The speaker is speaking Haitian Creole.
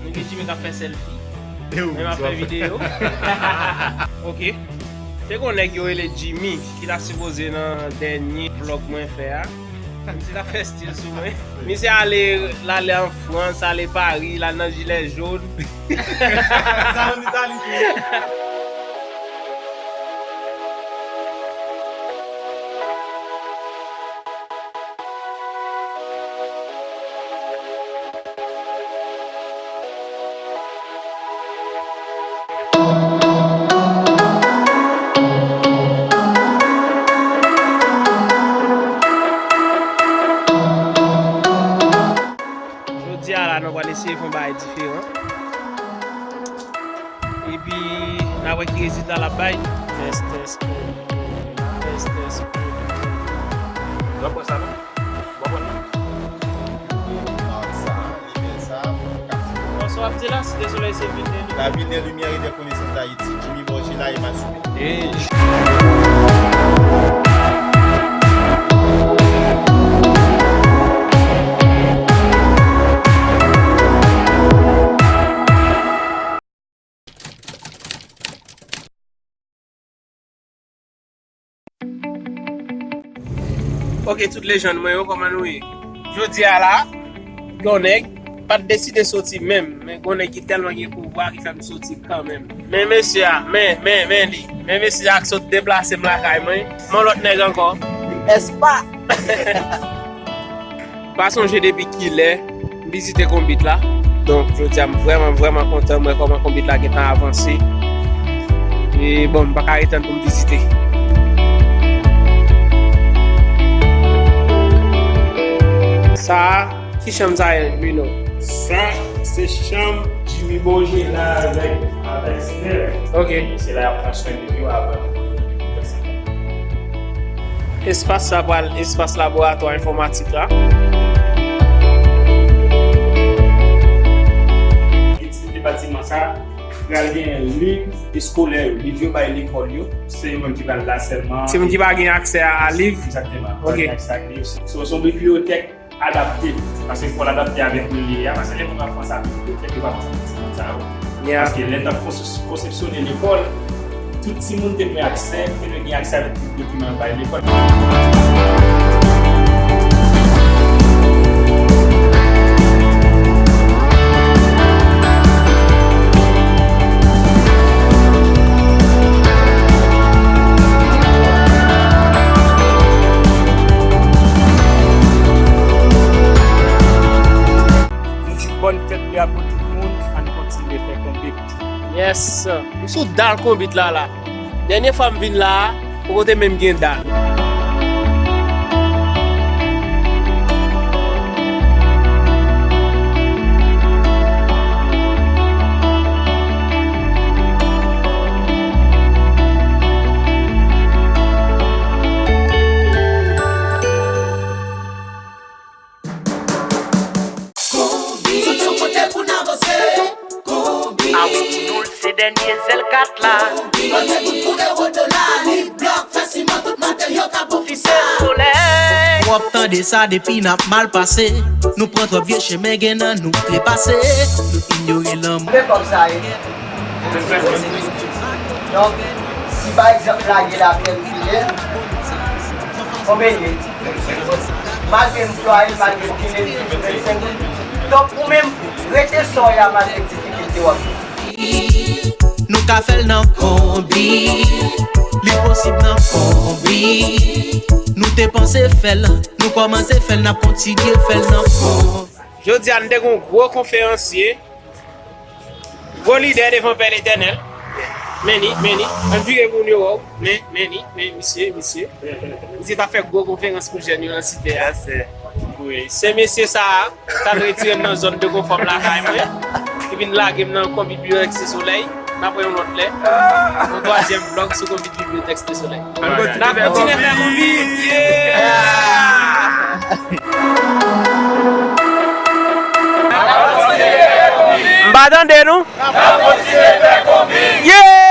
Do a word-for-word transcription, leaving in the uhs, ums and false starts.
Epi Jimmy k ap fè sèlfi. Menm ap fè videyo. Ok. Te gon nèg yo rele Jimmy, ki ta sipoze nan dènye vlòg mwen fè a. Misye ta fè stil sou mwen. Misye ale, l ale an Frans, ale Pari, l al nan jilè jòn. Sa an Itali tou. Jodi a la, nou pral eseye fè yon bagay diferan. Epi, n a wè ki rezilta l ap bay. Tès, tès, un, deux. Tès, tès, un, deux. W ap pran sa non? W ap pran non? Bonswa, ap di la, Site Solèy se vil de limyè. La ville des lumières et des connaissances d'Haïti, Jimmy Borgila et Massoumé. Ok, tout lejann mwen yo, kòman nou ye? Jodi a la, yon nèg pa t deside soti menm, men yon nèg ki tèlman gen pouvwa ki fè m soti kanmenm. Men mesye a, men, men, men li. Men mesye a k sot deplase m lakay mwen. Men lòt nèg ankò. Espa! Pa sonje depi kilè m vizite Konbit la. Donk, jodi a, m vrèman, vrèman kontan. M wè kòman Konbit la gentan avanse. E bon, m pa ka ret tann pou m vizite. Sa a, ki chanm sa ye, Bruno? Sa, se chanm Jimmy Borgila avèk, avèk Steph. Ok. Se la y ap pran swen de yo avan. Espas sa pral espas laboratwa enfòmatik la. Etid depatiman sa pral gen liv eskolè yo, liv yo bay lekòl yo. Se yo menm ki pral la sèlman. Se moun ki pa gen aksè a, a liv? Egzakteman. Ok. Pa gen aksè a liv. Se, se yon bibliyotèk adapte. Paske fò l adapte avèk milye a. Paske lè moun ap panse a bibliyotèk, yo pa panse a timoun sa yo. Yeah. Paske lè n t ap konsep-, konsepsyone lekòl, tout timoun te dwe aksè, te dwe gen aksè avèk tout dokiman yo bay lekòl. Nou di bòn fèt li a pou tout moun, ann kontinye fè Konbit. Yes, m sou dal Konbit la la. Dènye fwa m vin la a, poko te menm gen dal. Konbit. Sot yon kote pou n avanse. Konbit. Awout nou l se dènye zèl kat la. Konbit. Kote moun pou ewo dola, li blòk, fè siman, tout materyo ka pou fisa. Site Solèy. W ap tande sa depi n ap mal pase. Nou pran twòp vye chemen, gen nan nou trepase. Nou inyore lanmou. Men kòb sa ye. Donk, si pa egzanp lage lapyè m tounen, konbyen l ye? Malgre m plwaye l, malgre m tounen l, toujou vennsenk goud. Donk, ou menm, rete sa w ye a malgre difikilte w ap jwenn. Nou ka fè l nan Konbit, li posib nan Konbit. Nou te panse fè l, nou kòmanse fè l, n ap kontinye fè l nan Konbit. Jodi a, n te gen yon gwo konferansye. Gwo lidè devan Pè Letènèl. Men li, men li. Ann vire pou nou wè w. Men, men li, men misye, misye. Misye t ap fè gwo konferans pou jèn yo nan site a. Wi, se mesye sa a, t al retire m nan zòn de konfò m lakay mwen. Li vin lage m nan Konbit Bibliyotèk Site Solèy. N ap wè yon lòt lè. Yon twazyèm vlòg sou Konbit Bibliyotèk Site Solèy. N ap kontinye fè konbit. Yeah! M pa tande nou. N ap kontinye fè konbit. Yeah!